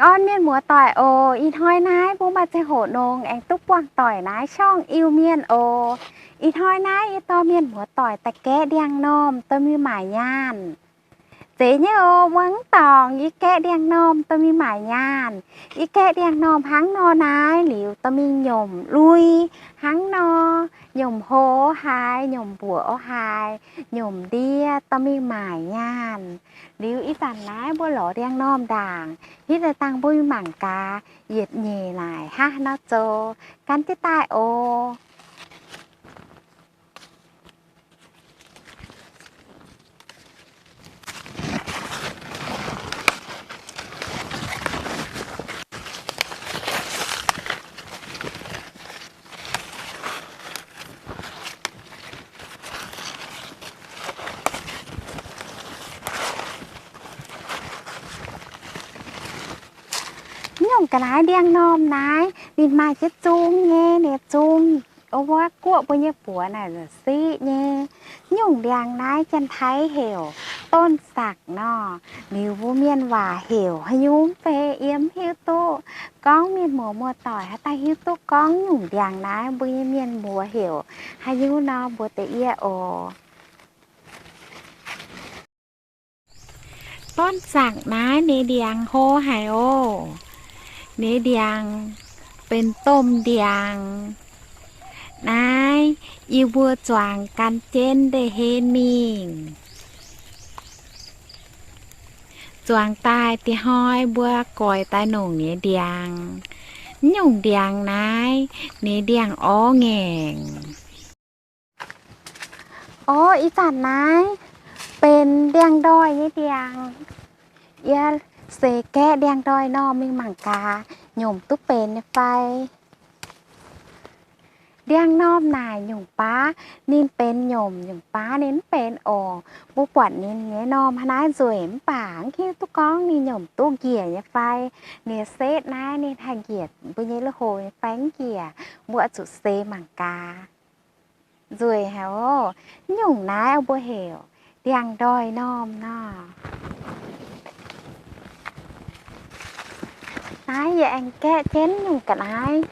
Orn mienh muoz-doic oc, ih hnoi naaiv mbuo maaih ziangh hoc nongx aengx duqv buangh doic naaiv ช่อง Iu-Mienh oc. Ih hnoi naaiv yie dorh mienh muoz-doic daaih gaeqv ndiangx-normh dorh mingh maaic nyaanh. Zeiz nyei oc, muangx dorngc yie gaeqv ndiangx-normh dorh mingh maaic nyaanh. Yie gaeqv ndiangx-normh hnangv nor naaiv liuz dorh mingh nyomc lui, hnangv nor nyomc hlo haaix, nyomc mbuoqc o haaix, nyomc ndie dorh mingh maaic nyaanh. Liuz ih zanc naaiv mbuo lorz ndiangx-normh ndaangc, hitv daaih dangh mbuo mingh mangc gaax yietc nyeic naaic hnangv haaix nor zoux, gan jienv daaih oc. Nyungc ga'naaiv ndiangx-normh naaiv ninh maaih jienv zung nyei, ninh zung wuov guoqv mbuo nyei buoz naaic siqv nyei. Nyungc ndiangx naaiv Janx-Taiv heuc ต้นสัก nor, liuz mbuo mienh waac heuc haaix nyungc fai yie mv hiuv duqv. Gorngv mienh muoz muoz-doic haaix dauh hiuv duqv gorngv nyungc ndiangx naaiv mbuo nyei mienh mbuox heuc haaix nyungc nor mbuox deix yie oc. ต้นสัก naaiv ninh ndiangx hlo haic oc. Ninh ndiangx benx domh ndiangx. Naaiv yie mbuo zuangx gan jienv ndeic-hlen mingh. Zuangx daaih diex hnoi mbuo goix daaih nongc ninh ndiangx. Nyungc ndiangx naaiv ninh ndiangx orv ngaengc. Orv, ih zanc naaiv benx ndiangx-ndoih nyei ndiangx. Yie seix gaeqv ndiangx-ndoih normh mingh mangc gaax nyomc duqv benx nyei fai. Ndiangx-normh naaic nyungc baav ninh benx nyomc, nyungc baav ninh mv benx oc. Mbuo buatc ninh nyei normh hnangv naaiv nzueic mv baac mv hiuv duqv gorngv ninh nyomc duqv njiec nyei fai. Ninh setv naaiv ninh haih njiec mbuo nyei lui-houx nyei fai mv njiec, mbuo oix zuqc seix mangc gaax. Nzueic haic oc. Nyungc naaiv mbuo heuc ndiangx-ndoih normh nor. Naaiv yie aengx gaeqv jienv nyungc ga'naaiv.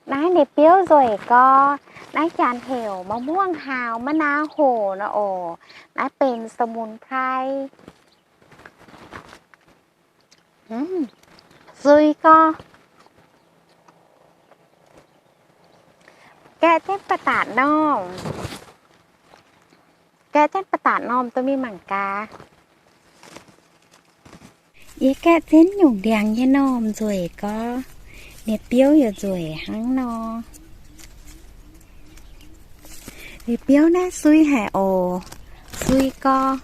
Naaiv ninh biouv nzueic gorx. Naaiv janx heuc มะม่วงหาว maiv naaiv hoc nor oc. Naaiv benx สมุนไพร. Sui gorx. Gaeqv jienv ba'datc normh. Gaeqv jienv ba'datc normh dorh mingh mangc gaax. Yie gaeqv jienv nyungc ndiangx nyei normh nzueic gorx. Ninh biouv yaac nzueic hnangv nor. Ninh biouv naaiv sui haic oc. Sui gorx.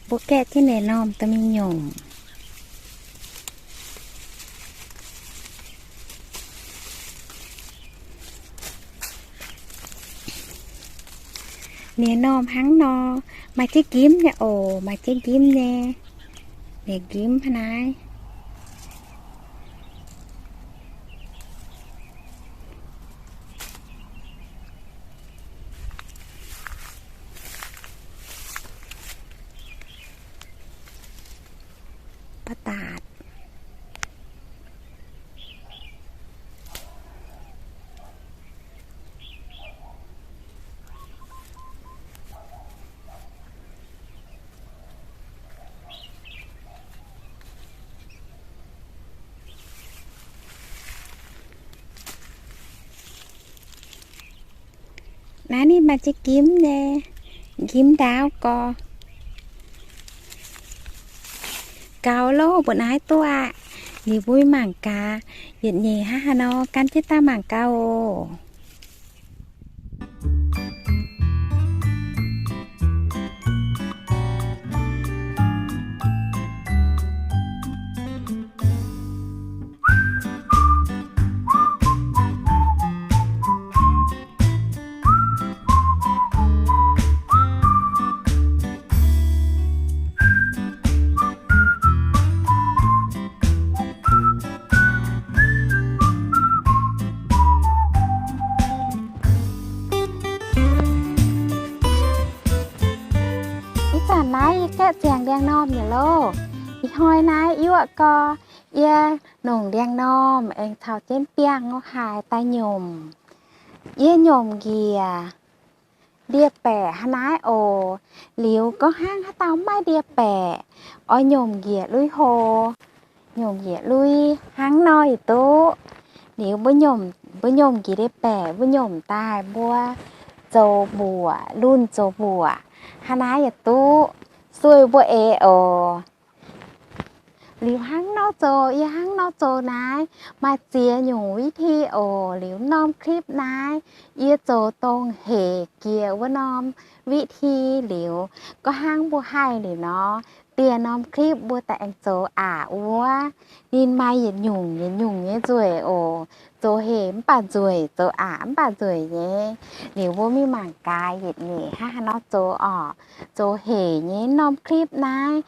Mbuo gaeqv jienv ninh normh dorh mingh nyungc. Ninh normh hnangv nor, maaih jienv gimv nyei oc, maaih jienv gimv nyei. Ninh gimv hnangv naaiv. ปะตาด. Naaiv ninh maaih jienv gimv nyei, gimv ndaauv gorx. Gaux loh, mbuo naaiv duqv aqv. Liuz mbuo mangc gaax, yietc nyeic hnangv haaix nor gan jienv daaih mangc gaax oc. Hnoi naaiv yuoqv gau, yie nongc ndiangx-normh aengx caux jienv biangh haaix daaih nyomc. Yie nyomc njiec ndie-baeqc hnangv naaiv oc. Liuz gorngv hnangv haaix dauh maiv maaih ndie-baeqc, oix nyomc njiec lui-houx, nyomc njiec lui hnangv nor yietc duqv. Liuz mbuo nyomc, mbuo nyomc njiec ndie-baeqc, mbuo nyomc daaih mbuo zoux mbuoqc, lunh zoux mbuoqc hnangv naaiv yietc duqv, sueih mbuo eix oc. Liuz hnangv nor zoux, yie hnangv nor zoux naaiv, maaih ziex nyungc วิธี oc. Liuz norm คลิป naaiv, yie zoux dongh hec jiex wuov norm วิธี liuz, gorngv hnangv mbuo haih liuz nor, dieh norm คลิป mbuo daaih aengx zoux aqc wuov. Ninh maaih yietc nyungc yietc nyungc nyei nzueic oc. Zoux hec mv baac nzueic, zoux aqc mv baac nzueic nyei. Liuz mbuo mingh mangc gaax yietc nyeic hnangv haaix nor zoux oc. Zoux hec nyei norm คลิป naaiv,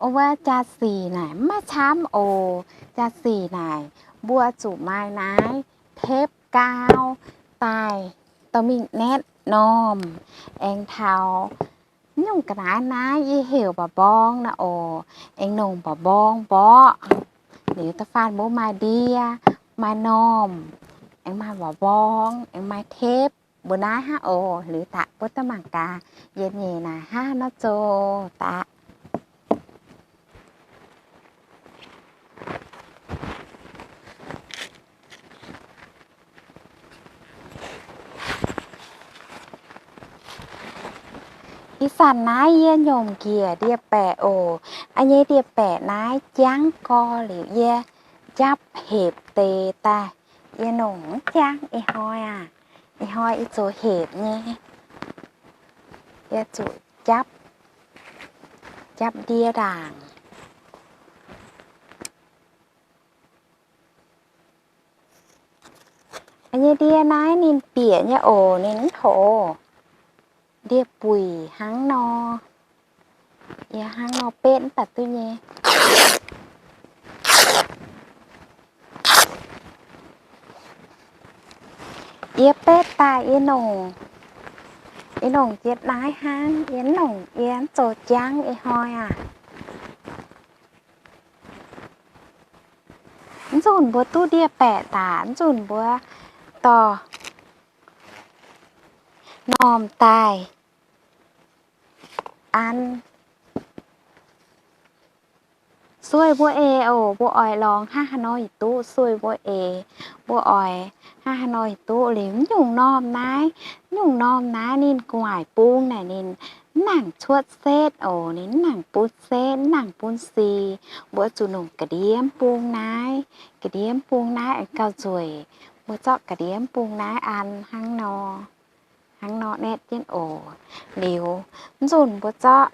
wuov jaa-sic naaic mv maaih camv oc. Jaa-sic naaic mbuo zuqc maaih naaiv เทปกาว daaih dorh mingh naetv normh. Aengx taux nyungc ga'naaiv naaiv yie heuc mba'mbong naaiv oc. Aengx nongc mba'mbong mborqv. Liuz da'faanh mbuo maaih ndie, maaih normh, aengx maaih mba'mbong, aengx maaih เทป mbuo naaiv hnangv oc. Liuz daaih mbuo daaih mangc gaax yietc nyeic naaic hnangv haaix nor zoux daaih. Ih zanc naaiv yie nyomc njiec ndie-baeqc oc. A'nyei ndie-baeqc naaiv jangv gorx liuz yie japv hepc deix daaih. Yie nongc mv jangv ih hnoi aac. Ih hnoi yie zoux hepc nyei. Yie zuqc japv, japv ndie ndaangc. A'nyei ndie naaiv ninh bieqc nyei oc, ninh mv hoz. Ndie-buic hnangv nor. Yie hnangv nor betv mv baac duqv nyei. Yie betv daaih yie nongc, yie nongc jienv naaiv hnangv, yie nongc yie mv zoux jangv ih hnoi aac. Mv nzunc mbuo duqv ndie-baeqc daaih, mv nzunc mbuo dorh normh daaih an. Sueih mbuo eix oc, mbuo oix lorngx hnangv haaix nor yietc duqv, sueih mbuo eix, mbuo oix hnangv haaix nor yietc duqv. Liuz mv nyungc normh naaiv, mv nyungc normh naaiv ninh gu'nguaaic bung naaic ninh mv nangc cuotv setv oc, ninh mv nangc bun setv, mv nangc bun six. Mbuo zuqc nongc ga'ndiev bung naaiv, ga'ndiev bung naaiv aengx gauh nzueic. Mbuo zorqv ga'ndiev bung naaiv an hnangv nor, hnangv nor naetv jienv oc. Liuz mv nzunc mbuo zorqv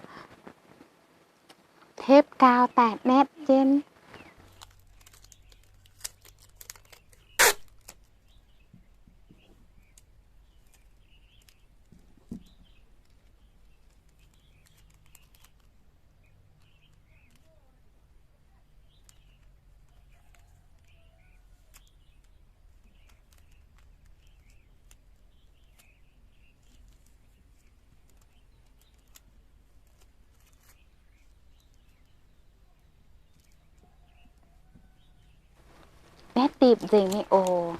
เทปกาว daaih naetv jienv. Naetv dipc nzengc mingh oc.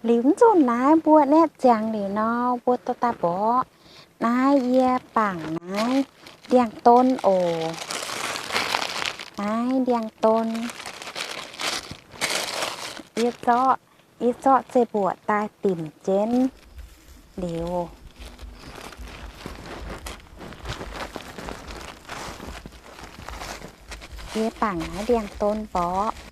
Liuz mv zuqc naaiv mbuo naetv ziangx liuz nor, mbuo dorh daaih mborqv. Naaiv yie bangc naaiv ndiangx-don oc. Naaiv ndiangx-don, yie zorqv, yie zorqv zeiv-mbuoqc daaih dimc jienv liuz, yie bangc naaiv ndiangx-don mborqv.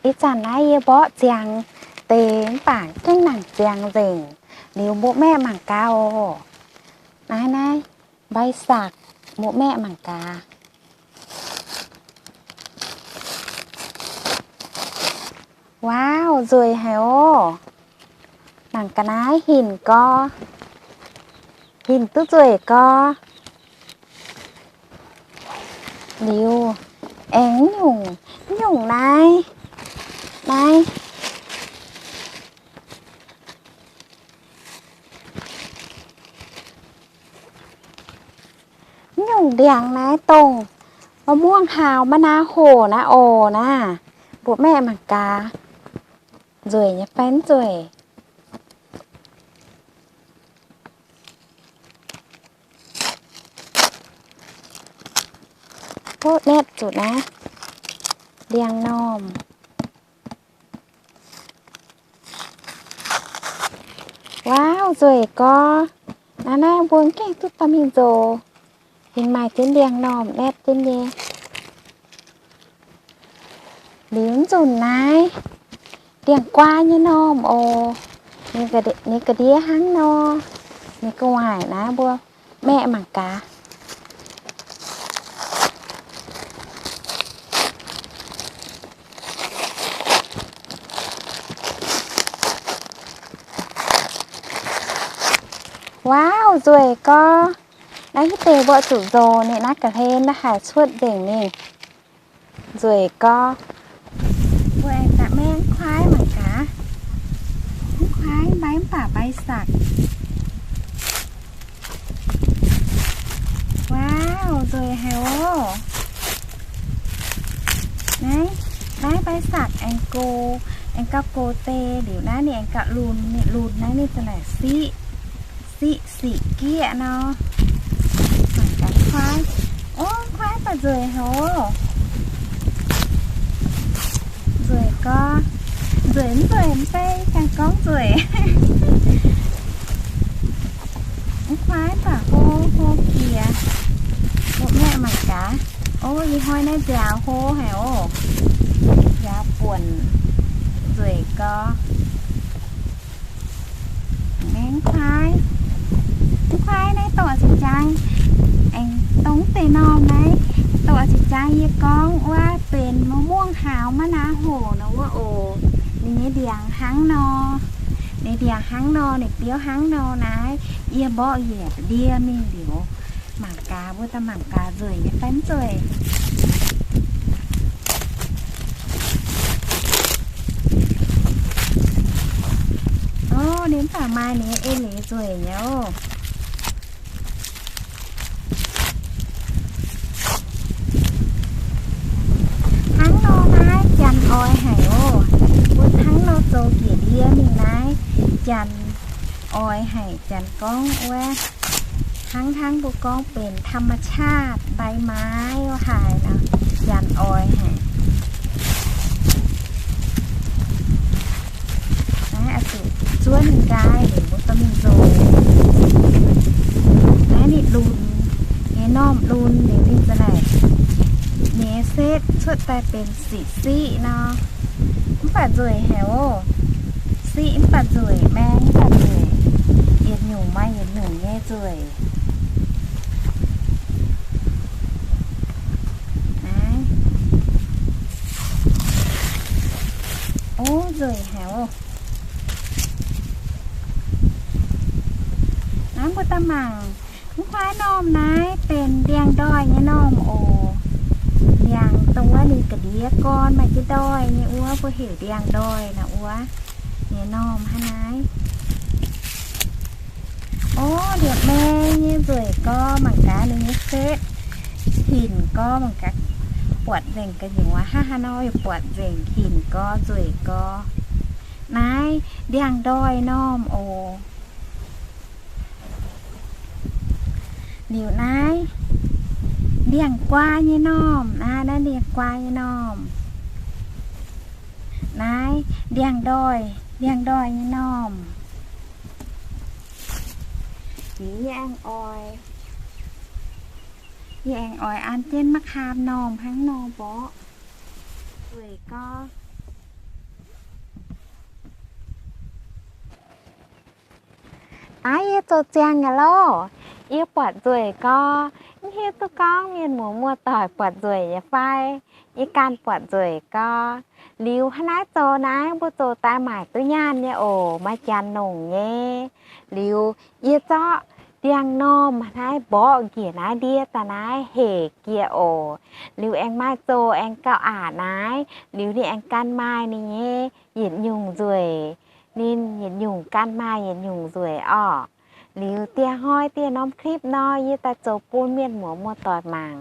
Ih zanc naaiv yie mborqv ziangx deix mv baac gengh nangc ziangx nzengc. Liuz mbuo maeqv mangc gaax oc. Naaiv, naaiv, ใบสัก, mbuo maeqv mangc gaax. Wow, nzueic haic oc. Mangc gaax naaiv, hinc gorx, hinc duqv nzueic gorx. Liuz aengx nyungc, nyungc naaiv, naaiv, nyungc ndiangx naaiv dongh ma'muangv haauh ma'naaiv hoc naaiv oc naaiv. Mbuo maeqv mangc gaax, nzueic nyei fai mv nzueic. Ov, naetv zuqc naaiv ndiangx-normh. Wow, nzueic gorx. Naaiv, naaiv mbuo gengh duqv dorh mingh nzoc. Ninh maaih jienv ndiangx-normh naetv jienv nyei. Liuz nzunc naaiv, ndiangx-guaa nyei normh oc. Ninh ga'ndiev hnangv nor, ninh gu'nguaaic naaiv mbuo maeqv mangc gaax. Wow, nzueic gorx. Naaiv hitv deix mbuo zuqc nzoc ninh naaiv ga'hlen naaiv haih cuotv nzengc mingh. Nzueic gorx. Mbuo aengx daaih maeqv mv kuaaiv mangc gaax. Mv kuaaiv ใบ, mv baac ใบสัก. Wow, nzueic haic oc. Naaiv, naaiv ใบสัก aengx gox, aengx gauh gox deix liuz naaiv ninh aengx gauh lunx, ninh lunx naaiv ninh za'naaic siqv, siqv siqv gieqv nor. Mangc gaax kuaaiv. Ov, kuaaiv baac nzueic haic oc. Nzueic gorx. Nzueic mv nzueic mv bei, ganh gorngv nzueic. Mv kuaaiv baac hlo, hlo jiex. Mbuo maeqv mangc gaax. Ov, ih hnoi naaiv nziaaux hlo haic oc. Nziaaux buonc, nzueic gorx. Mv kuaaiv, mv kuaaiv naaiv dorh ziqc jaang, aengx dongh deix normh naaiv, dorh ziqc jaang yie gorngv wuov benx ma'muangv haauh ma'naaiv hoc nor wuov oc. Ninh nyei ndiangx hnangv nor, ninh ndiangx hnangv nor, ninh biouv hnangv nor naaiv, yie mborqv yietc ndie mingh liuz, mangc gaax, mbuo daaih mangc gaax nzueic nyei fai mv nzueic. Ov, ninh mv baac maaih ninh nyei eix leiz nzueic nyei oc. Hnangv nor naaiv janx oix haic oc. Mbuo hnangv nor zoux njiec ndie mingh naaiv, janx oix haic, janx gorngv wuov, hnangv hnangv mbuo gorngv benx ธรรมชาติ ใบไม้ wuov haaix nor, janx oix haic. Naaiv oix zuqc zuonv nqaai liuz mbuo dorh mingh nzoc. Naaiv ninh lunx, nyei normh lunx liuz ninh za'naaic nyei setv cuotv daaih benx siqv siqv nor. Mv baac nzueic haic oc. Siqv mv baac nzueic, maeng mv baac nzueic. Yietc nyungc maaih yietc nyungc nyei nzueic. Naaiv. Ov, nzueic haic oc. Naaiv mbuo daaih mangc, mv kuaaiv normh naaiv benx ndiangx ndoih nyei normh oc. Ndiangx dongh wuov ninh ga'ndiev gorn maaih jienv ndoih nyei wuov, mbuo heuc ndiangx ndoih naaiv wuov nyei normh hnangv naaiv. Ov, ndiangx maeng nyei nzueic gorx, mangc gaax ninh nyei setv hinc gorx, mangc gaax buatc nzengc gu'nyuoz hnangv haaix nor, buatc nzengc hinc gorx, nzueic gorx. Naaiv ndiangx ndoih normh oc. Liuz naaiv ndiangx guaa nyei normh, naaiv, naaiv ndiangx guaa nyei normh. Naaiv ndiangx ndoih, ndiangx ndoih nyei normh. Yie aengx oix, yie aengx oix an jienv ma'kaam normh hnangv nor mborqv. Weic gorx, Naaiv yie zoux ziangh nyei loh. Yie buatc nzueic gau. Mv hiuv duqv gorngv mienh muoz muoz-doic buatc nzueic nyei fai. Yie ganh buatc nzueic gau. Liuz hnangv naaiv zoux naaiv mbuo zoux daaih maaic duqv nyaanh nyei oc, maaih janx nongc nyei. Liuz yie zorqv ndiangx-normh hnangv naaiv mborqv njiec naaiv ndie daaih naaiv, hec jiex oc. Liuz aengx maaih zoh aengx gauh aqc naaiv. Liuz ninh aengx gan maaih ninh nyei yietc nyungc nzueic. Ninh yietc nyungc gan maaih yietc nyungc nzueic orqc. Liuz dieh hnoi dieh norm คลิป nor, yie daaih zoux bun mienh muoz muoz-doic mangc.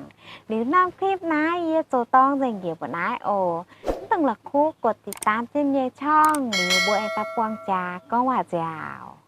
Liuz norm คลิป naaiv yie zoux dorng nzengc njiec mbuo naaiv oc. Mv dungx la'kuqv กดติดตาม jienv nyei ช่อง liuz mbuo aengx daaih buangh jaax gorngv waac nziaauc.